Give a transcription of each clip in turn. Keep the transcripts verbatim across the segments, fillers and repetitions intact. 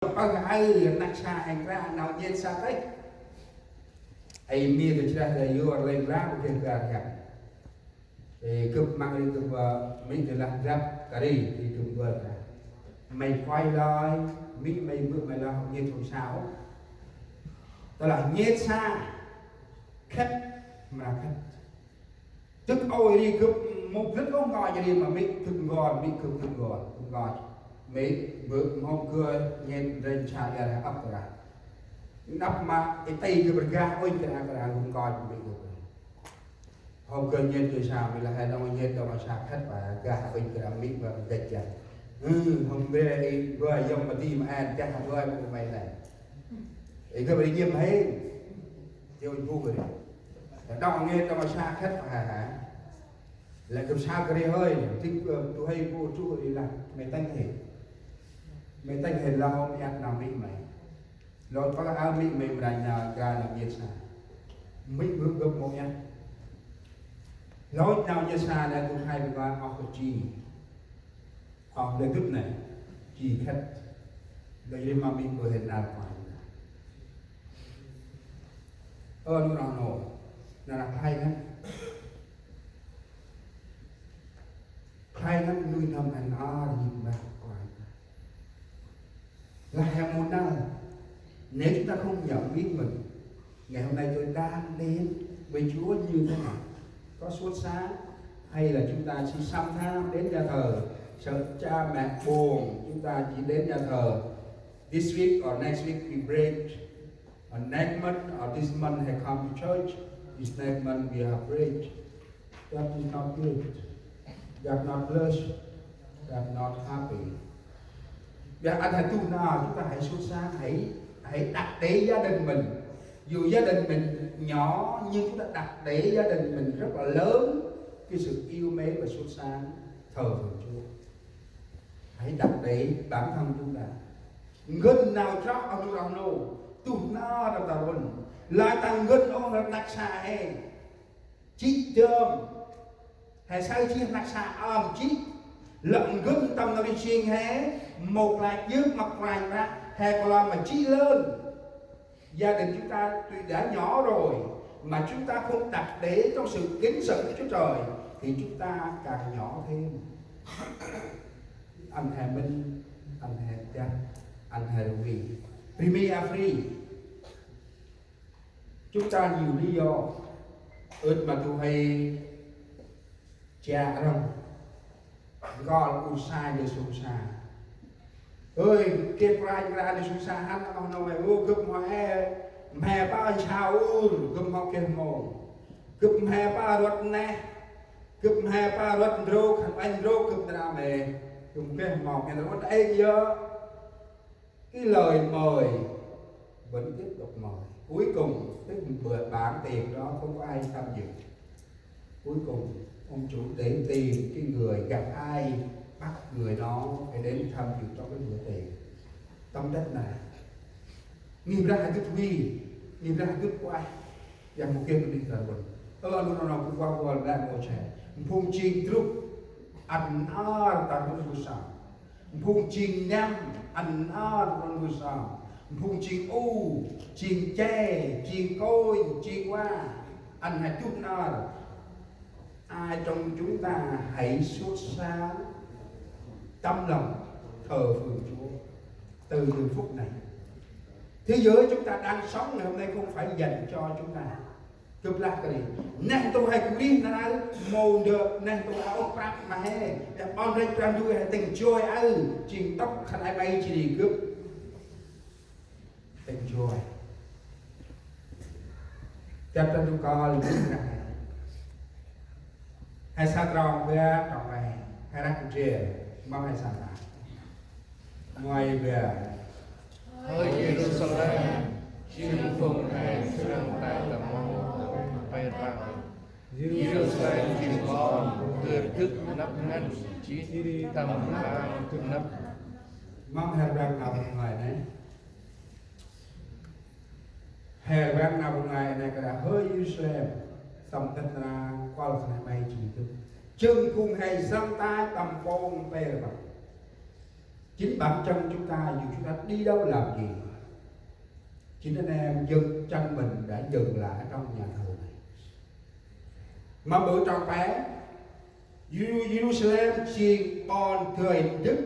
Păng aơ năk sa hên kră nau nhêt sa têh. Ê, mi tơ chreh lĕ yor lêng lam geh bar hĕ. Ê, gâp măng ri gâp, ơ, mi tơ lah drăp kari, ri gâp bar kră. May kuai lơi, mi may bơ̆ may lah nhêt hôm sa ôh. Tơ lah nhêt sa, khât, mra khât. Dâk ôi ri gâp mâu gĭt ôh nkoch ri ma mê̆ dâk nkoch, mê̆ gâp dâk nkoch, dâk nkoch. Mê̆ bơ̆ mâu gĭt nhêt ndrel sa ia rah ăp rah. Nđâp ma ê tây gâp rgah ôi kra kra gâp nkoch mê̆ gâp. Hông gâp nhêt gâp sa, mê̆ lah he nau nhêt nau sa khât pa rgah ôi kra mê̆ bơ̆ gâp jăn. Ư, hông bê ê bơ̆ yơ̆ng ma di ma en, chah bơ̆ bơ̆ may lĕ. Ê gâp ri nhiêm hên. Chêu bu gâp ri. Đŏng nghe đŏng sa khât hă hă. Lĕ gâp sa kri hơi, tĭng, ơ, du huê bu tru ri lah, may tâng hên. May tâng hên lah hôm iăt nau mê̆ may. Lôch păng aơ mê̆ may mranh nau kra nau nhêt sa. Mê̆ bơ̆ gâp mâu iăt. Lôch nau nhêt sa nê du huê bu ba ôh kơ chi. Ơ, lĕ dŭt nê, chi khât. Lĕ ri ma mê̆ bơ̆ hên nau khuan. Ơ, nu nau nô. Nau nau khlay ngăn. Khlay ngăn nuih n'hâm hên ar nhĭt mbah khuan. Là hèn môn nào? Nếu chúng ta không nhận biết mình, ngày hôm nay tôi đang đến với Chúa như thế nào? Có sốt sáng hay là chúng ta chỉ xăm tham đến nhà thờ, sợ cha mẹ buồn, chúng ta chỉ đến nhà thờ this week or next week we break, or next month or this month hay come to church, this next month we have break. That is not good. That not blessed. That not happy. Và anh hãy tu nào, chúng ta hãy sốt sáng, hãy hãy đặt để gia đình mình. Dù gia đình mình nhỏ nhưng chúng ta đặt để gia đình mình rất là lớn cái sự yêu mến và sốt sáng thờ phượng Chúa. Hãy đặt để bản thân chúng ta. Ngăn nau chroh ôh nô, tuh na rap ta run. Lai tăng ngăn ôh năk sa he. Jê̆ dơm. He saơ jêh năk sa ơm jê̆. Lŏng ngăn tâm nau ri jêng he. Mâu klach yơk ma Kôranh Brah. He kơ la ma jê̆ lơn. Gia đình chúng ta tuy đã nhỏ rồi mà chúng ta không đặt để trong sự kính sợ Đức Chúa Trời thì chúng ta càng nhỏ thêm. Ăn he Minh, ăn he Jack, ăn he Ruby. Rimi Afri. Chúng ta nhiều lý do. Ưt ma du huê cha răng. Gol u sa Yêsu sa. Ơi, kê prai kra Yêsu sa hăn ăt noh nô e. Ô, gâp mho e. Mhe pa sa ur, gâp mho kê mô. Gâp mhe pa ruăt neh. Gâp mhe pa ruăt ndrôk, hăn uănh ndrôk, gâp ndra mê. Gâp kê mô, kê ruăt êng yơ. Cái lời mời vẫn tiếp tục mời. Cuối cùng, cái bữa bàn tiệc đó không có ai tham dự. Cuối cùng, ông chủ để tìm cái người gặp ai, bắt người đó phải đến tham dự trong cái bữa tiệc. Tâm trách này. Ngih Brah gĭt wi, ngih Brah gĭt kuah. Yang mungkin mending tarun. Ơ, anu, anu, anu, kuah, kuah, kuah, kuah, kuah. Phung jêng druh, ăn nau tarun rusa. Phung jêng năm, ăn nau tarun rusa. Phung jêng u, jêng che, jêng kônh, jêng wa, ăn hăt duh nau. Ai trong chúng ta hãy sốt sáng tấm lòng thờ phượng Chúa từ giờ phút này. Thế giới chúng ta đang sống ngày hôm nay không phải dành cho chúng ta. Gâp lah kơt ri. Neh ntu he gŭ rêh nau, mâu ndơ, neh ntu a ôh prăp ma he. Dah ƀon rêch Brah Ndu he tĭng joi aơ, jêng tŏk khân ay may jêh ri gâp. Tĭng joi. Gâp Brah Ndu kơl jêh ri he. He sa trong bar, trong pe. He răk ndrel, mâu he sa ta. Ngoai bar. Hơi Yêrusalem, jêng phung he srăng tay ta mâu pe răng. Yêrusalem jêng ƀon, gơ̆ dâk năp ngăn, jêh ri tâm rang năp. Mâm he răng năp ngoai nê. He răng năp ngoai nê kơt hơi Yêrusalem, tâm tât nra kuăl khân ay may jêh dâk. Jêng phung he srăng tay tâm pông pe răng. Chính bản chân chúng ta, dù chúng ta đi đâu làm gì, chính anh em dừng chân mình đã dừng lại ở trong nhà thờ này. Mà ở trong bé, Yu- Jerusalem jêng ƀon dơi Đức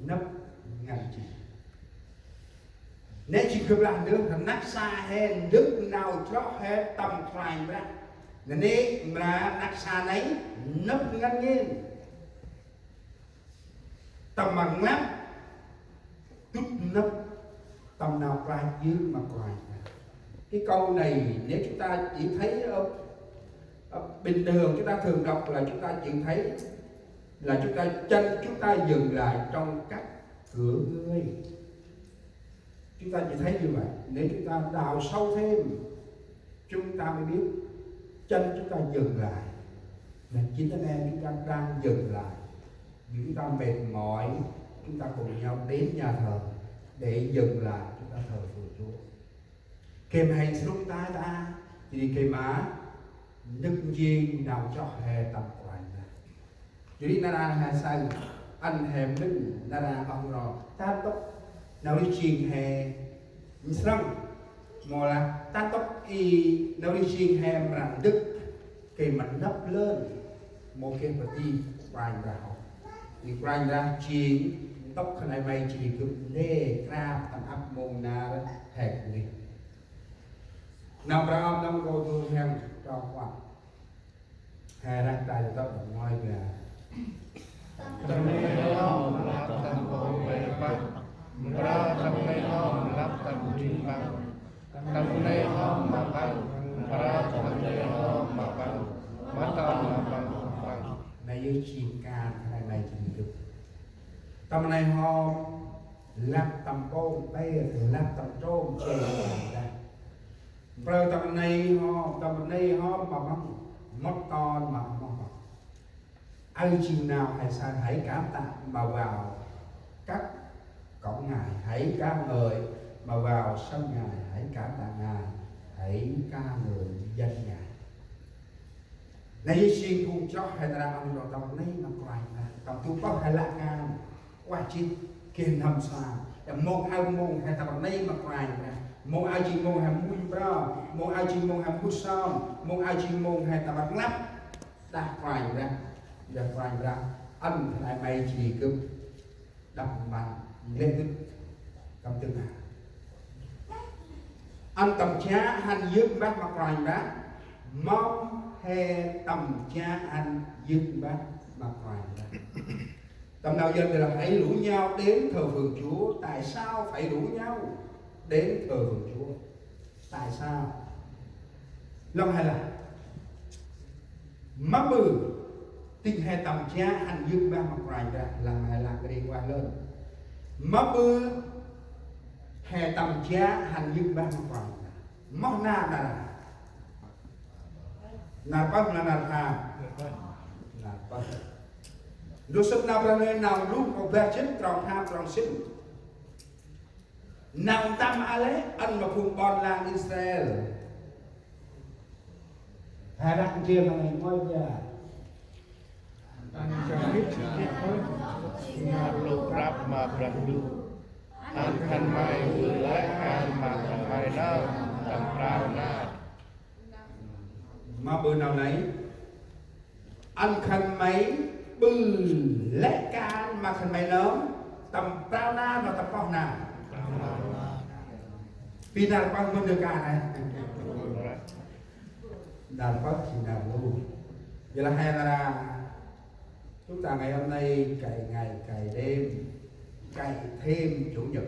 nâp ngăn jêh. Nê jêng gâp lah Đức năk sa he Đức nau chroh he tâm Kôranh Brah. Nê nê mra năk sa nây nâp ngăn ngên. Tâm ma ngăn, dŭt nâp, tâm nau klach yơk ma Kôranh Brah. Cái câu này nếu chúng ta chỉ thấy ở, ở bình thường, chúng ta thường đọc là chúng ta chỉ thấy là chúng ta chân chúng ta dừng lại trong các cửa ngươi. Chúng ta chỉ thấy như vậy. Nếu chúng ta đào sâu thêm, chúng ta mới biết chân chúng ta dừng lại. Là chính anh em chúng ta đang dừng lại. Vì chúng ta mệt mỏi, chúng ta cùng nhau đến nhà thờ để dừng lại, chúng ta thờ phượng Chúa. Gay ma hên srŭng tay ta, jêh ri gay ma nơm jêng nau chroh he tâm Kôranh Brah. Jêh ri nar aơ he saơ, ăn he mĭn nar aơ oh nô, ta ntŭk nau ri jêng he nsrăng, mâu lah ta ntŭk i nau ri jêng he mra Đức, gay ma nâp lơn, mâu geh pa ti Kôranh Brah ôh. Ni Kôranh Brah jêng ntŭk khân ay may jêh ri gâp nê krap tâm ăp mông nar he kơt nây. Nau mra ơm nâm kô̆ du hiăng trong quang. He rah tay tât ngơi gâ. Tâm nây hŏm lăp tâm pô bê păng. Mra tâm nây hŏm lăp tâm jêng păng. Tâm nây hŏm ma păng. Mra tâm nây hŏm ma păng. Ma tâm ma păng păng. Nây yơh jêng kan khân ay may jêh ri gâp. Tâm nây hŏm lăp tâm pô bê, lăp tâm trôm jêng kan. Mprơ tâm nây hŏm, tâm nây hŏm ma păng, mât ton ma păng. Aơ jêng nau he saơ: Hãy cảm tạ mà vào các cổng Ngài, hãy ca ngợi mà vào sân Ngài, hãy cảm tạ Ngài, hãy ca ngợi danh Ngài. Nây yơh jêng phung chroh he nar aơ ăn trong tâm nây ma Kôranh Brah, tâm du pơh he lah kan. Ueh jêh, geh n'hâm sa. Dah mông aơ mông he tâm rnê ma Kôranh Brah. Mông aơ jêng mông he mbuh mprơ. Mông aơ jêng mông he mbuh sơm. Mông aơ jêng mông he tâm rnglăp. Dah Kôranh Brah. Dah Kôranh Brah ăn khân ay may jêh ri gâp đăp mpăn, lĕ gâp tâm dâng a. Ăn tâm chiă hăn yơk mbah ma Kôranh Brah. Mâm he tâm chiă hăn yơk mbah ma Kôranh Brah? Tâm nau Yuăn là hãy rủ nhau đến thờ phượng Chúa. Tại sao phải rủ nhau đến thờ phượng Chúa? Tại sao? Lŏng he lah, mâm ƀư tĭng he tâm chiă hăn yơk mbah ma Kôranh Brah? Lŏng he lah, ri ueh lơn. Mâm ƀư he tâm chiă hăn yơk mbah ma Kôranh Brah? Moh nar, nar, nar pơh, nar, nar pham? Nar pơh. Ndrôk sĭt nau Brah Ndu nau Luk kô bar jê̆t, trong pham, trong sĭn. Nau ntăm a lĕ ăn ma phung ƀon lan Israel. He rah ndrel ma ngai ngơi ya. Ăn khân may ƀư lĕ kan ma khân may nơm tâm prao nar. Ma ƀư nau nây. Ăn khân may ƀư lĕ kan ma khân may nơm tâm prao nar, ma tâm pơh nar? Pi nar pơh mân dơi kan nây? Nar pơh jêng nar lu. Vậy là hay là chúng ta ngày hôm nay cày ngày cày đêm, cày thêm chủ nhật.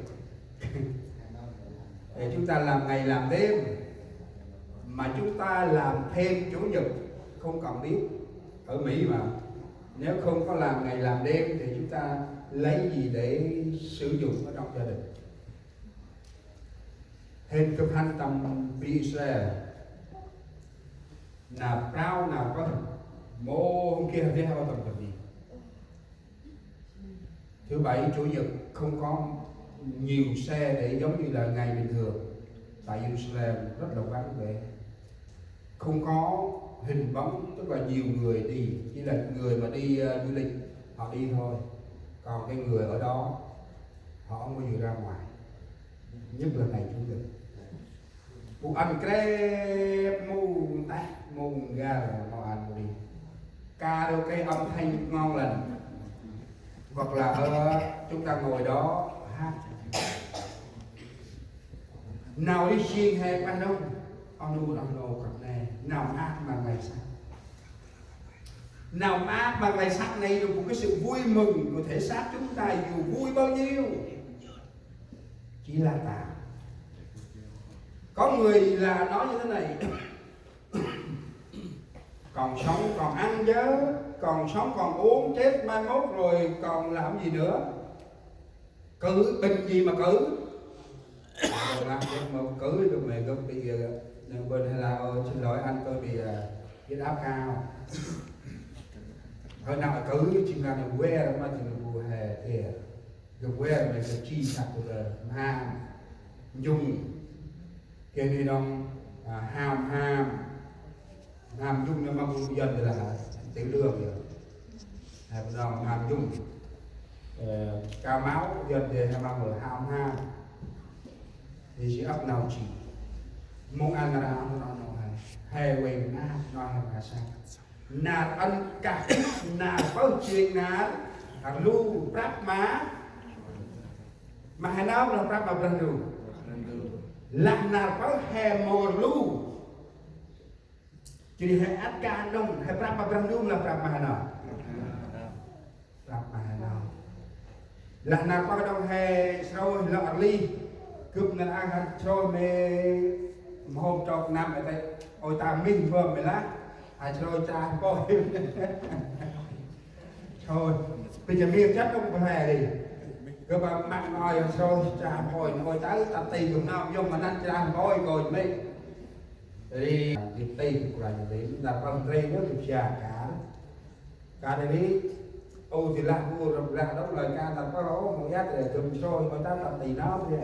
Để chúng ta làm ngày làm đêm, mà chúng ta làm thêm chủ nhật, không cần biết. Ở Mỹ mà, nếu không có làm ngày làm đêm thì chúng ta lấy gì để sử dụng ở trong gia đình? Hên gâp hăn tâm bri Israel, nar prao nar pơh, mâu hôm geh reh tâm tâm ni. Thứ bảy, chủ nhật không có nhiều xe để giống như là ngày bình thường. Tại Jerusalem rất là vắng vẻ. Không có hình bóng, tức là nhiều người đi, chỉ là người mà đi, ờ, du lịch, họ đi thôi. Còn cái người ở đó Họ không bao giờ ra ngoài, nhất là ngày Chủ nhật. Bu ăn krêp, bu teh, bu ngăr, bu ăn bu đi. Karaoke âm thanh ngon lành. Hoặc là, ờ, chúng ta ngồi đó hát. Nau ri sing he ƀah nông, oh nu, oh nu, cặp này. Nau mát mà ngày sáng. Nau mát mà ngày sáng này là một cái sự vui mừng của thể xác chúng ta, dù vui bao nhiêu, chỉ là tạm. Có người là nói như thế này: "Còn sống còn ăn chứ, còn sống còn uống, chết mai mốt rồi còn làm gì nữa? Cử binh gì mà cử?" Rồi làm gì mà cử, rồi mày gấp bây giờ, nên bên hay là, "Ôi, xin lỗi anh, tôi bị, à, huyết áp cao." Hơi nào cử, chỉ là nằm que mà chỉ là mùa hè kìa. Gấp que mày gấp chi sạc của tờ, ham, nhung. Kê ni nông, à, ham, ham. Ham nhung nơ măng dân là tiểu đường rồi. Ham nơ ham nhung. Ờ, cao máu dân thì hay măng là ham, ham. Thì chỉ ấp nào chỉ. Mông ăn ra ăn ra nông hay. Hay quên na, nói hay là sao? Nar ăn cả, nar bớt chuyện nar, nar lu prap ma. Ma he nau lah prap ma Brah Ndu. Lah nar bớt he mor lu. Jadi he ăt ka nông, he prap ma Brah Ndu lah prap ma he nau. Prap ma he nau. Lah nar bơh đŏng he srôi lŏ rlih. Gâp nar aơ he srôi mê mhôm trôk năm ê tê. Ôi ta minh bơm mê lah. He srôi chra mpôih. Srôi. Bê cha mir chăt đŏng bơh he ri. Gâp măng nói he srôi chra mpôih. Ôi ta ta ti gâp nau yŏng ma năn chra mpôih kônh mê. Ri, gâp ti gâp kôranh ti. Nar bơh ndri nơ gâp sia kar. Ka ri, ô, ti lah bu, lah đŏng lơi ka nar bơh, ô, mâu iăt ri, gâp srôi, mâu ta tât ti nau ri.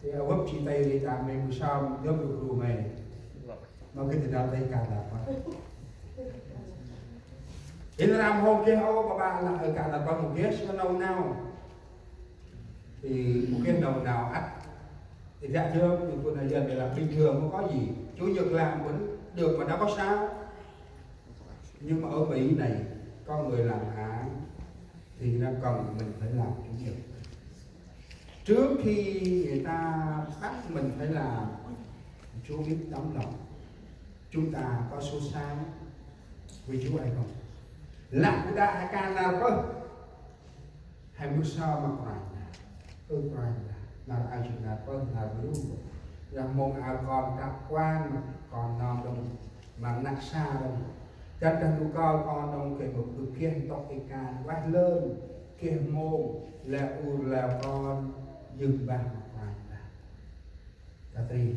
Ti, a, wăp chi ti ri, ta mê bu sơm, gâp bu gru mê. Mâu gâp ti nau ti ka nar bơh. Ti nar bơh mâu geh, ô, ba ba lah, ơ, ka nar bơh mâu geh, sơ nau nau. Thì mâu geh nau nau ăt. Thì dạ thưa, nhưng mà là giờ này là bình thường, không có gì. Chủ nhật làm vẫn được mà đâu có sao. Nhưng mà ở Mỹ này, con người làm hãng thì người ta cần mình phải làm chủ nhật. Trước khi người ta bắt mình phải làm, Chúa biết tấm lòng chúng ta có sốt sắng với Chúa hay không. Làm của ta hai ca nar bơh. He mưch sơm ma Kôranh Brah. Ơ Kôranh Brah, nar aơ jêng nar bơh, nar bru. Lah mông aơ kon kăp kuan, kon nơm đŏng, ma năk sa đŏng. Dăn Brah Ndu kơl kon đŏng geh mâu geh ntŭk i kan ueh lơn, geh mông, lĕ ur lĕ kon, jêng bah ma Kôranh Brah. Ta tri.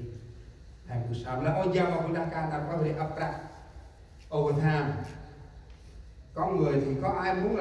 He mưch sơm lah, ô, jao ma Kôranh Brah kan nar bơh lĕ ăp prăk. Overtime. Có người thì có ai muốn